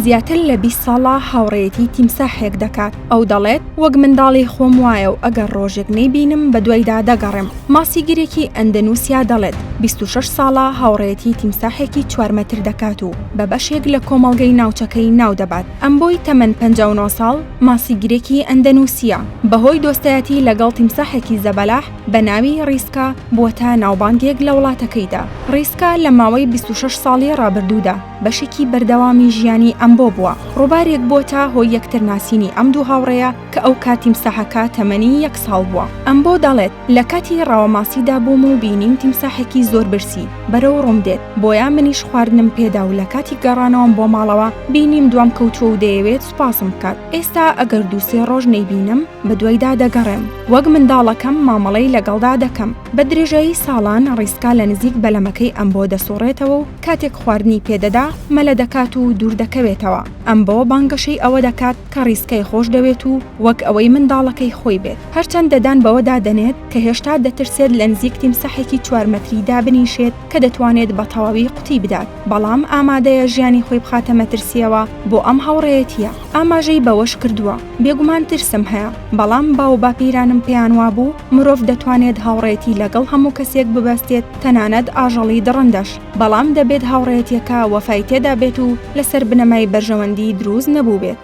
زیاتر لە 20 ساڵە هاوڕێیەتی تیمساحێک دەکات، ئەو دەڵێت، وەک منداڵی خۆم وایە و ئەگەر ڕۆژێک نەیبینم بەدوایدا دەگەڕێم. ماسیگرێکی ئەندەنوسیا دەڵێت، 26 ساڵە هاوڕێیەتی تیمساحێکی چوار مەتر دەکات و بە بەشێک لە کۆمەڵگەی ناوچەکەی ناودەبات. ئەمبۆی تەمەن 59 ساڵ، ماسیگرێکی ئەندەنوسییە، بەهۆی دۆستایەتی لەگەڵ تیمساحێکی زەبەلاح بە ناوی ڕیسکا بووەتە ناوبانگێک لە وڵاتەکەیدا. ڕیسکا لە ماوەی 26 ساڵی ڕابردوودا بەشێکی بەردەوامی ژیانی ئەمبۆ بووە. ڕووبارێک بووەتە هۆی یەکترناسینی ئەم دوو هاوڕێیە کە ئەو کات تیمساحەکە تەمەنی یەک ساڵ بووە. ئەمبۆ دەڵێت، لە کاتی ڕاوەماسیدا بووم و بینیم تیمساحێکی زۆر برسی بەرەو ڕووم دێت، بۆیە منیش خواردنم پێدا و لە کاتی گەڕانەوەم بۆ ماڵەوە بینیم دوام کەوتووە و دەیەوێت سوپاسم بکات. ئێستا ئەگەر دوو سێ ڕۆژ نەیبینم بەدوایدا دەگەڕێم. وەک منداڵەکەم مامەڵەی لەگەڵدا دەکەم. بە درێژایی ساڵان ڕیسکا لە نزیک بەلەمەکەی ئەمبۆ دەسوڕێتەوە و کاتێک خواردنی پێدەدا مەلە دەکات و دوور دەکەوێتەوە. ئەمبۆ بانگەشەی ئەوە دەکات کە ڕیسکای خۆش دەوێت و وەک ئەوەی منداڵەکەی خۆی بێت. هەرچەندە دان بەوەدا دەنێت کە هێشتا دەترسێت لە نزیک تیمساحێکی چوار مەتری دابنیشێت کە دەتوانێت بە تەواوی قوتی بدات، بەڵام ئامادەیە ژیانی خۆی بخاتە مەترسییەوە بۆ ئەم هاوڕێیەتییە. ئاماژەی بەوەشکردووە، بێگومان ترسم هەیە، بەڵام باووباپیرانم پێیان وابوو مرۆڤ دەتوانێت هاوڕێیەتی لەگەڵ هەموو کەسێک ببەستێت تەنانەت ئاژەڵی دڕندەش، بەڵام دەبێت هاوڕێیەتییەکە وەفای تێدا بێت و لەسەر بنەمای بەرژەوەندی دروست نەبووبێت.